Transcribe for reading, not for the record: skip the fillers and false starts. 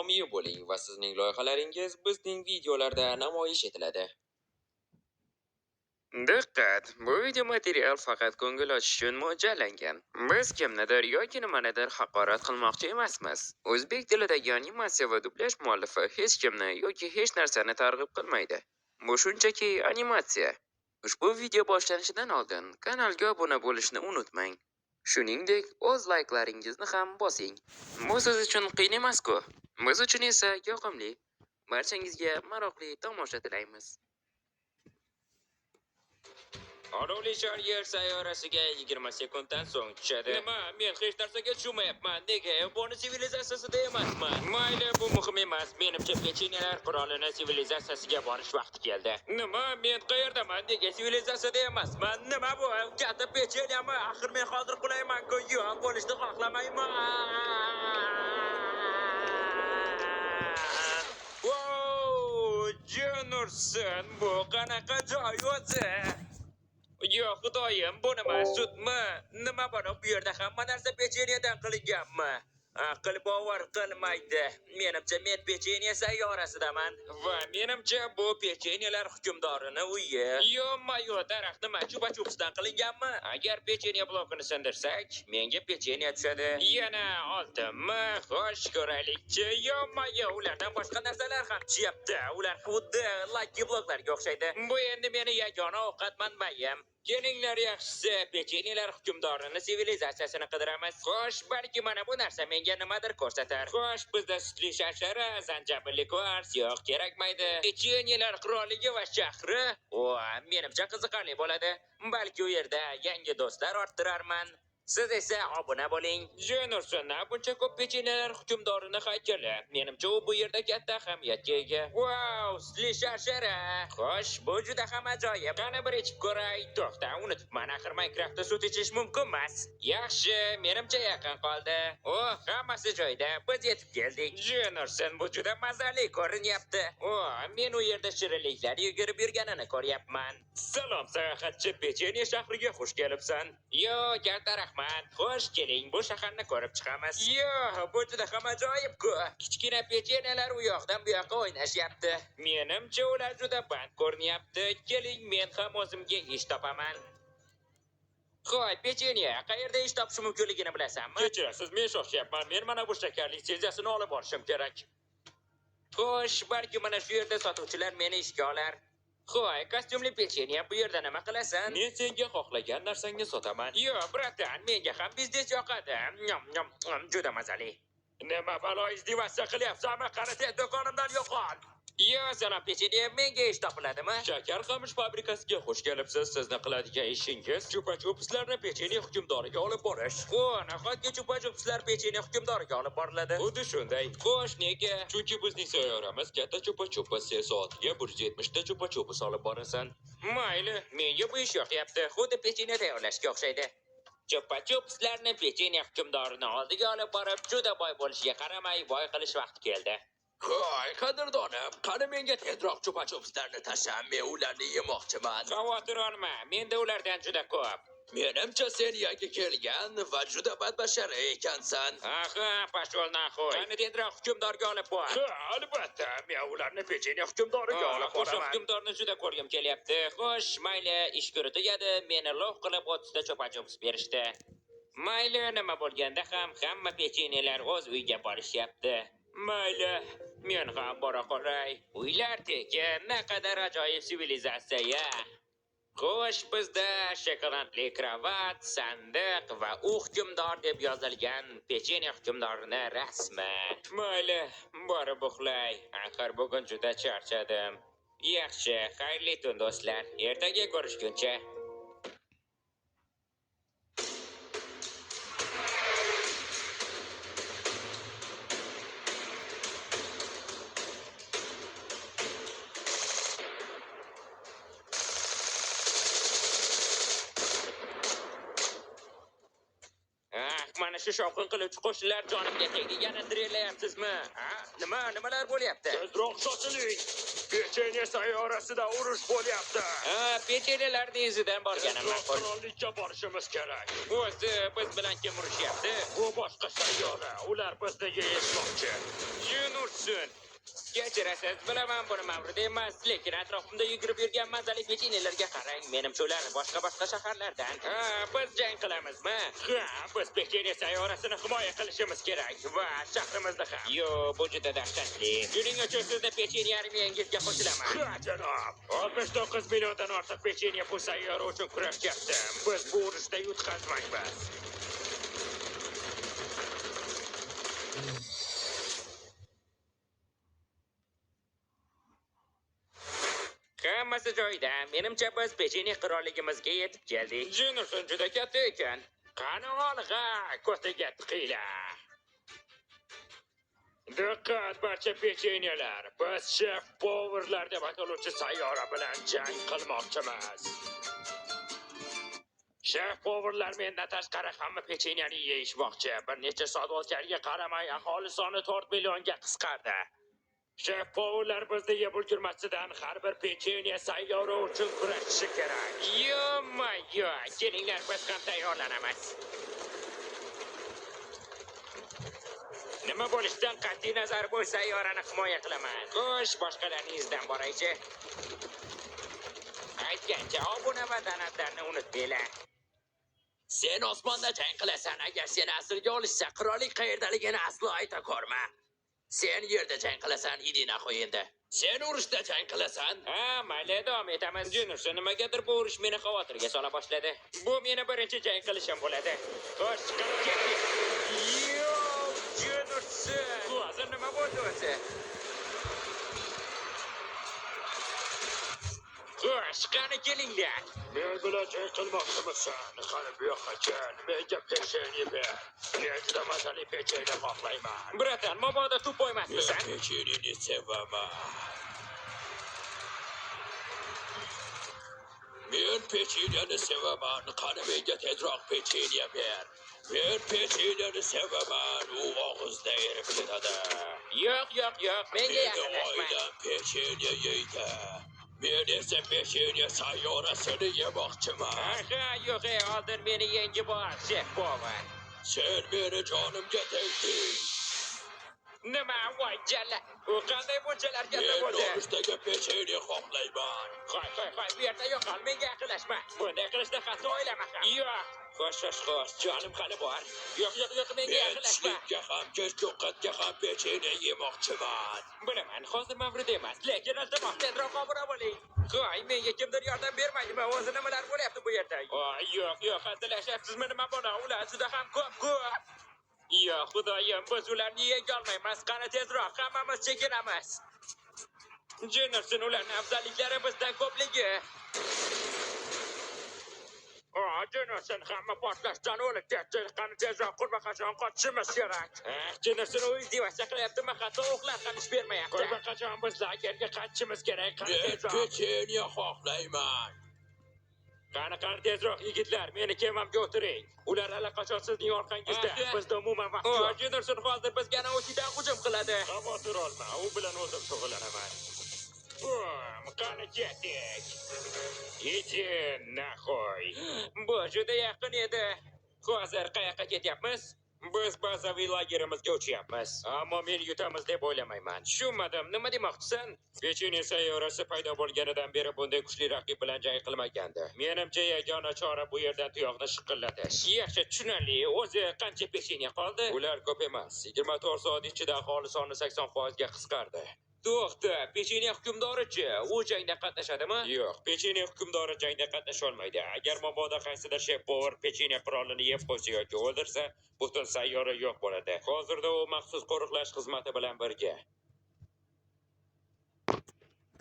Homiy bo'ling va sizning loyihalaringiz bizning videolarda namoyish etiladi. Diqqat! Bu video material faqat ko'ngil ochish uchun mo'ljallangan. Biz kimnidir yoki nimanidir haqorat qilmoqchi emasmiz. O'zbek tilidagi animatsiya va dublyaj muallifi hech kimni yoki hech narsani targ'ib qilmaydi. Bu shunchaki animatsiya. Ushbu video boshlanishidan oldin kanalga obuna bo'lishni unutmang. Shuningdek, o'z layklaringizni ham bosing. Bu siz uchun qiyin emas-ku. Biz uchun esa yoqimli. Barchangizga maroqli tomosha tilaymiz. Olovli shar Yer sayyorasiga 20 sekunddan so'ng tushadi. Nima? Men hech narsaga tushunmayapman. Nega Eboni sivilizatsiyasida emasman? Mayli, bu muhim emas. Menimcha pechenyelar qirolini sivilizatsiyasiga borish vaqti keldi. Nima? Men qayerdaman? Nega sivilizatsiyada emasman? Nima bu? Katta pechenyami? Axir men hozir qulayman-ku. Yo'q, bo'lishni xohlamayman. Wow, Jenursin, bu qanaqa joy o'zi? Yo, xudoyim, bu nima, sutmi? Nima bor bu yerda hamma narsa pechenyedan qilinganmi? Aql bovar qilmaydi. Menimcha men pechenye sayyorasidaman va menimcha bu pechenyelar hukmdorini uyi. Yo-mayo, daraxt nima, chupa-chupsdan qilinganmi? Agar pechenye blokini sindirsak, menga pechenye tushadi. Yana oltinmi? Xo'sh, ko'raylikchi. Yo-mayo, ulardan boshqa narsalar ham tushyapti. Ular xuddi lucky bloklarga o'xshaydi. Bu endi meni yagona ovqat manbayim. Kelinglar yaxshisi, pechenyelar hukmdorini sivilizatsiyasini qidiramiz. Xo'sh, balki mana bu narsa menga nimadir ko'rsatar. Xo'sh, bizda sutli sharshara, zanjabilli kvars yo'q, kerakmaydi. Pechenyelar qirolligi va shahri. O, menimcha qiziqarli bo'ladi. Balki u yerda yangi do'stlar orttirarman. Siz esa obuna bo'ling. Jenursin, buncha ko'p pechenyelar hukmdorini haykali. Menimcha u bu yerda katta ahamiyatga ega. Vau, sutli sharshara. Xo'sh, bu juda ham ajoyib. Qani bir ichib ko'ray. To'xta, unutibman, axir Minecraftda sut ichish mumkin emas. Yaxshi, menimcha yaqin qoldi. O, hammasi joyida. Biz yetib keldik. Jenursin, bu juda mazali ko'rinyapti. O, men u yerda shirinliklar yugurib yurganini ko'ryapman. Salom sayohatchi, pechenye shahriga xush kelibsan. Yo, katta rahmat. Xo'sh, keling, bu shaharni ko'rib chiqamiz. Yo, bu juda ham ajoyib-ku. Kichkina pechenyelar u yoqdan bu yoqqa o'ynashyapti. Menimcha ular juda band ko'rinyapti. Keling, men ham o'zimga ish topaman. Hoy, pechenye, qayerda ish topish mumkinligini bilasanmi? Kechirasiz, men shoshyapman. Men mana bu shakar litsenziyasini olib borishim kerak. Xo'sh, balki mana shu yerda sotuvchilar meni ishga olar. Hoy, kostyumli pechenye, bu yerda nima qilasan? Men senga xohlagan narsangni sotaman. Yo, bratan, menga ham biznes yoqadi. Nyam, nyam, nyam, juda mazali. Nima balo izdivatsiya qilyapsanmi? Qani tez do'konimdan yo'qol. Yo, salom pechenye, menga ish topiladimi? Shakar qamish fabrikasiga xush kelibsiz. Sizni qiladigan ishingiz chupa-chupslarni pechenye hukmdoriga olib borish. O, nahotki chupa-chupslar pechenye hukmdoriga olib boriladi? Xuddi shunday. Xo'sh, nega? Chunki bizning sayyoramiz katta chupa-chups, sen soatiga 170 ta chupa-chups olib borasan. Mayli, menga bu ish yoqyapti. Xuddi pechenye tayyorlashga o'xshaydi. Chupa-chupslarni pechenye hukmdorini oldiga olib borib, juda boy bo'lishiga qaramay, boy qilish vaqti keldi. Hoy, qadrdonim, qani menga tezroq chupa-chupslarni tasha, men ularni yemoqchiman. Xavotir olma, menda ulardan juda ko'p. Menimcha sen yangi kelgan va juda badbashara ekansan. Aha, pashol naxoy. Qani tezroq hukmdorga olib bor. Ha, albatta, men ularni pechenye hukmdoriga olib O'sha boraman. hukmdorni juda ko'rgim kelyapti. Xo'sh, mayli, ish kuni tugadi, meni lo'q qilib 30 ta chupa-chups berishdi. Mayli, nima bo'lganda ham hamma pechenyelar o'z uyiga borishyapti. Mayli, men ham bora qolay. Uylar tekin, naqadar ajoyib sivilizatsiya. Xo'sh, bizda shokoladli kravat, sandiq va u hukmdor deb yozilgan pechenye hukmdorini rasmi. Mayli, borib uxlay. Axir bugun juda charchadim. Yaxshi, xayrli tun do'stlar. Ertaga ko'rishguncha. Ah, mana shu shovqin qiluvchi qo'shnilar jonimga tegdi. Yana dirillayapsizmi? Ha? Nima, nimalar bo'lyapti? Tezroq shoshiling. Pechenye sayyorasida urush bo'lyapti. Ha, pechenyelarning izidan borganim Tezroq ma'qul. qirollikka borishimiz kerak. O'zi biz bilan kim urushyapti? Bu boshqa sayyora. Ular bizni yeyishmoqchi. Jin ursin. Jennerson. Kechirasiz, bilaman buni mavrid emas, lekin atrofimda yugurib yurgan mazali pechenyelarga qarang. Menimcha ular boshqa shaharlardan. Ha, biz jang qilamizmi? Ha, biz pechenye sayyorasini himoya qilishimiz kerak va shahrimizni ham. Yo, bu juda dahshatli. Shuning uchun sizni pechenye armiyangizga qo'shilaman. Ha, janob. 69 milliondan ortiq pechenye bu sayyora uchun kurashyapti. Biz bu urushda yutqazmaymiz. Hammasi joyida. Menimcha biz pechenye qirolligimizga yetib keldik. Jennerson juda katta ekan. Qani olg'a, ko'tiga tiqinglar. Diqqat barcha pechenyelar. Biz Chef Powerlar deb ataluvchi sayyora bilan jang qilmoqchimiz. Chef Powerlar mendan tashqari hamma pechenyani yeyishmoqchi. Bir necha soat o'tganiga qaramay aholi soni 4 millionga qisqardi. Chef Powerlar bizni yeb ulgurmasidan har bir pechenye sayyora uchun kurashishi kerak. Yo-ma-yo, kelinglar biz ham tayyorlanamiz. Nima bo'lishidan qat'iy nazar bu sayyorani himoya qilaman. Xo'sh, boshqalarning izidan boraychi. Aytgancha, obuna va donatlarni unutmanglar. Sen osmonda jang qilasan, agar seni asirga olishsa, qirollik qayerdaligini aslo ayta ko'rma. Sen yerda jang qilasan, idina qo'y endi. Sen urushda jang qilasan. Ha, mayli, davom etamiz. Jennerson, nimagadir bu urush meni xavotirga sola boshladi. Bu meni birinchi jang qilishim bo'ladi. Xo'sh, chiqib ketdik. Yo, Jennerson! Hozir nima bo'ldi o'zi? Xo'sh, qani kelinglar. Men bilan jang qilmoqchimisan? Qani bu yoqqa kel, menga pechenye ber. Men juda mazali pechenye xohlayman. Bratan, mabodo tupoy Men emasmisan? pechenyeni sevaman. Men pechenyeni sevaman. Qani menga tezroq pechenye ber. Men pechenyeni sevaman. U og'izda erib ketadi. Yo'q, yo'q, yo'q, menga Meni yaqinlashma. oilam pechenye yeydi. Men esa pechenye sayyorasini yemoqchiman. Aha, yo'q, ey, oldin meni yengib ol, Chef Power. Sen meni jonimga tegding. Nima, voy jalla. U qanday bunchalar katta Men bo'ldi? nonushtagi pechenye xohlayman. Qo'y, qo'y, qo'y, bu yerda yo'qol, menga yaqinlashma. Bunday qilishni hatto o'ylama ham. Yo'q. Xo'sh, xo'sh, xo'sh, jonim hali bor. Yo'q, yo'q, yo'q, menga Men yaqinlashma. tushlikka ham, kechki ovqatga ham pechenye yemoqchiman. Bilaman, hozir mavrid emas, lekin iltimos tezroq obuna bo'ling. Qo'y, menga kimdir yordam bermaydimi? O'zi nimalar bo'lyapti bu yerda? Voy, yo'q, yo'q, hazillashyapsizmi nima balo? Ular juda ham ko'p-ko'p. Yo, xudoyim, biz ularni yenga olmaymiz. Qani tezroq, hammamiz chekinamiz. Jennerson, ularning afzalliklari bizdan ko'pligi. Jennerson, hamma portlashdan o'lib ketdi. Qani tezroq qurbaqajon qochishimiz kerak. Jennerson, u izdevasa qilyaptimi? Hatto o'qlar ham ish bermayapti. Qurbaqajon biz lagerga qaytishimiz kerak. Qani Men tezroq. pechenye xohlayman. Qani qani tezroq yigitlar, meni kemamga o'tiring. Ular allaqachon sizning orqangizda. Bizda umuman vaqt yo'q. Jennerson hozir bizga ana o'shidan hujum qiladi. Xavotir olma, u bilan o'zim shug'ullanaman. Qani ketdik. Иди нахуй. Bu juda yaqin edi. Hozir qayoqqa ketyapmiz? Biz bazaviy lagerimizga uchyapmiz. Ammo men yutamiz deb o'ylamayman. Tushunmadim, nima demoqchisan? Pechenye sayyorasi paydo bo'lganidan beri bunday kuchli raqib bilan jang qilmagandi. Menimcha yagona chora bu yerdan tuyoqni shiqillatish. Yaxshi, tushunarli. O'zi qancha pechenye qoldi? Ular ko'p emas. 24 soat ichida aholi soni 80% ga qisqardi. To'xta, pechenye hukmdorichi, u jangda qatnashadimi? Yo'q, pechenye hukmdori jangda qatnasha olmaydi. Agar mabodo qaysidir Chef Power pechenye qirolini yeb qo'ysa yoki o'ldirsa, butun sayyora yo'q bo'ladi. Hozirda u maxsus qo'riqlash xizmati bilan birga.